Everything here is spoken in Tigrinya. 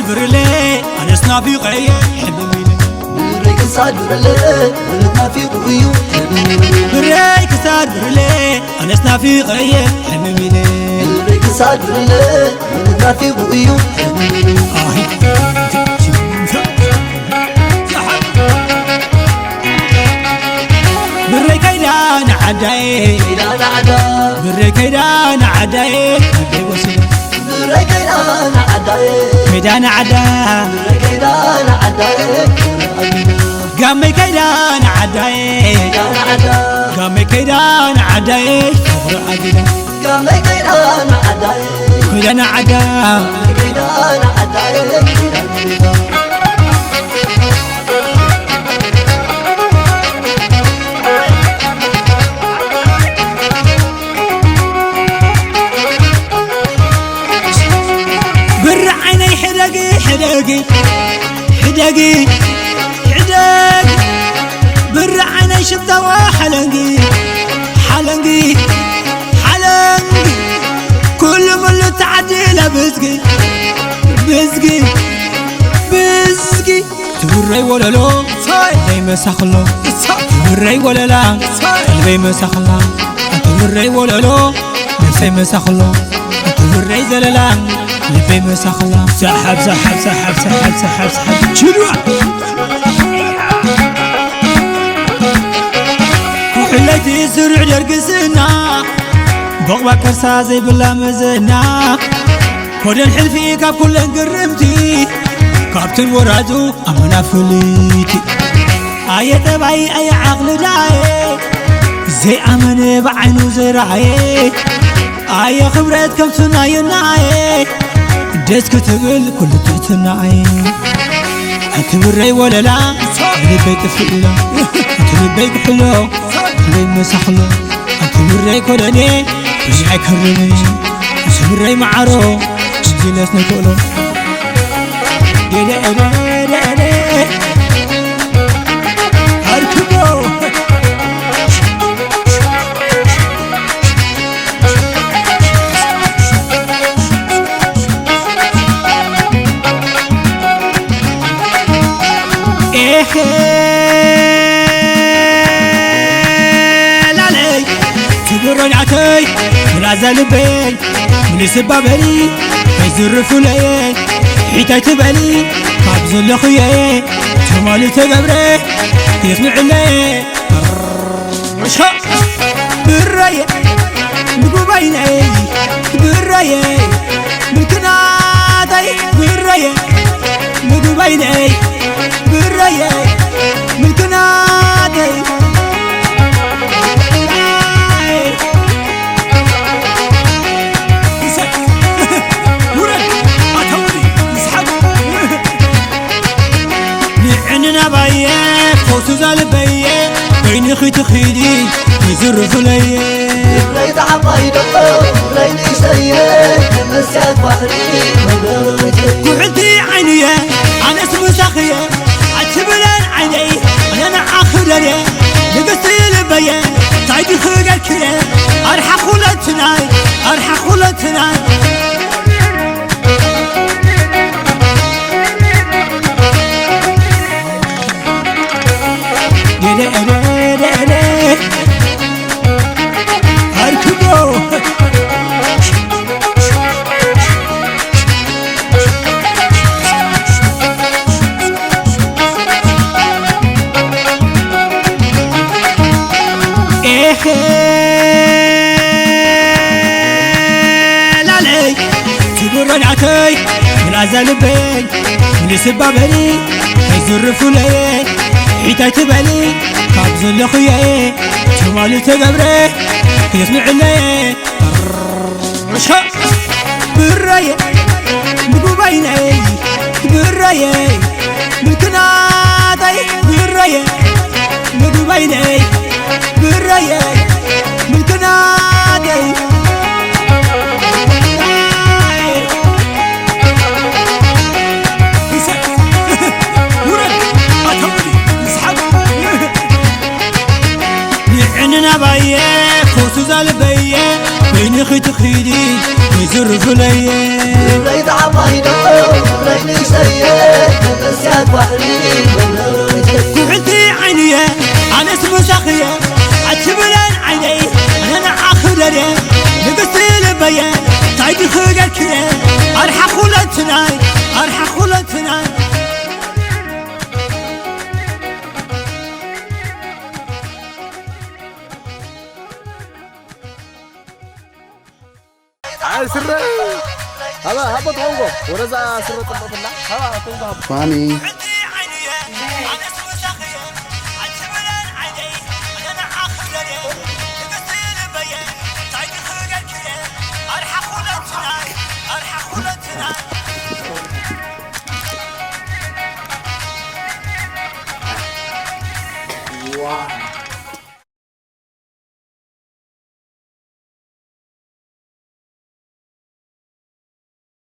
ብርለ ኣነስ ናፊቐየ ሕምም ኢለ። ብረይ ክሳድ ብርለ ወለት ናፊቑ እዩ ሕምም ኢለ። ብረይ ክሳድ ብርለ ኣነስ ናፊቐየ ሕምም ኢለ። ብረይ ክሳድ ብርለ ወለት ናፊቑ እዩ ሕምም ኢለ። ኣሂ። ብረይ ከይዳ ንዓዳየ። ከይዳ ንዓዳ። ብረይ ከይዳ ንዓዳየ። ኣደይ ወሲደ። ብረይ ከይዳ ንዓዳየ። ከይዳ ንዓዳ። ብረይ ከይዳ ንዓዳየ። ጋመይ ከይዳ ንዓዳየ። ከይዳ ንዓዳ። ጋመይ ከይዳ ንዓዳየ። ፍቕሪ ዓዲዳ። ጋመይ ከይዳ ንዓዳየ። ከይዳ ንዓዳ። ከይዳ ንዓዳየ። ከይዳ ንዓዳ። ብሪ ዓይነይ ሕደጊ፣ ሕደጊ፣ ሕደጊ፣ ሕደጊ። ብሪ ዓይነይ ሽታዋ ሓለንጊ፣ ሓለንጊ፣ ሓለንጊ። ኩሉ ሙሉ ተዓዲለ ብዝጊ፣ ብዝጊ፣ ብዝጊ። ትብረይ ወለሎ፣ ዘይመሳኽሎ። ትብረይ ወለላ፣ ቀልበይ መሳኽላ። ትብረይ ወለሎ፣ ነፍሰይ መሳኽሎ። ትብረይ ዘለላ፣ ልበይ መሳኽላ። ሰሓብ፣ ሰሓብ፣ ሰሓብ፣ ሰሓብ፣ ሰሓብ፣ ሰሓብ። ችሉዋ። ኩሕለይቲ ስሩዕ ደርግስና፣ በቕባ ከርሳ ዘይብላ መዘና። ኮደን ሕልፊ ካብ ኩለን ግርምቲ፣ ካብተን ወራዙ ኣመና ፍልይቲ። ኣየ ጠባይ ኣየ ዓቕሊ ዳየ፣ ዘይኣመነ ብዓይኑ ዝረኣየ። ኣየ ክብረት ከም ሱናየናየ፣ ደስ ክትብል ኩሉ ትሕትናየ። ኣንቲ ብረይ ወለላ፣ ልበይ ጥፍእ ኢላ። ኣንቲ ልበይ ክሕሎ፣ ልበይ መሳኽሎ። ኣንቲ ብረይ ኮደኔ፣ ብዙሕ ኣይከርምን። ኣንቲ ብረይ መዓሮ፣ እዚለስ ነክእሎ። ደደ፣ ደደ፣ ደደ። ኣርክቦ። ኤሄ ላለይ ትግረኛተይ ምላዛ ልበይ ምልስባ በሊ ከይዝርፉለየ ሒታይ ትበሊ ካብ ዘለኹየ ትማሊ ተገብረ የስምዕለየ ርሻ ብረየ ምግባይነይ ብረየ ምልክናተይ ብረየ ምግባይነይ ብረየ ምልክናተይ ውረድ ኣተውሪ ይስሓቅ ንዕንናባየ ፈውሱ ዛልበየ በይንኺ ትኺዲ ይዝርፍለየ ለይቲ ዓባይ ደቆ ለይቲ ሰየ መስትያት ባሕሪ መበረተይ ኩሕልቲ ዓይኑየ ኣነስ ምሳኽየ ኣትብለን ዓይነይ ኣነ ንዓኺ ደልየ ንግስቲ ልበየ እንታይ ዲኺ ገርክየ ኣርሓ ኩለትናይ ኣርሓ ኩለትናይ ላለይ ትጉረናተይ ምላዛ ልበይ ንስባ በሊ ኣይዝርፉለየ ሒታይ ትበሊ ካብ ዘለኹየ ትማሊ ተገብረ የስምዕለየ ርሻ ብረየ ምግባይነይ ብረየ ምልክናተይ ብረየ ምግባይነይ ብረየ ምልክናተይ ንዕንናባየ ፈውሱ ዛልበየ በይኒ ኢኺ ትኺዲ ይዝርፍለየ ለይቲ ዓባይ ዶ ለይቲ ንእሽተየ መበስያት ባሕሪ መብረሩ ይትከስ። ኩሕልቲ ዓይንየ ኣነስ ምሳኽየ ኣትብለን ዓይነይ ኣነ ንዓኺ ደልየ ንግስቲ ልበየ እንታይ ዲኺ ገርክየ ኣርሓ ኩለትናይ ኣርሓ ኩለትናይ ኣይ ስረ ሃባ ሃቦ ትኾንጎ ወደዛ ስረ ጽቡቕትላ ሃባ ትንጎ ሃቦ ማሚ Wow.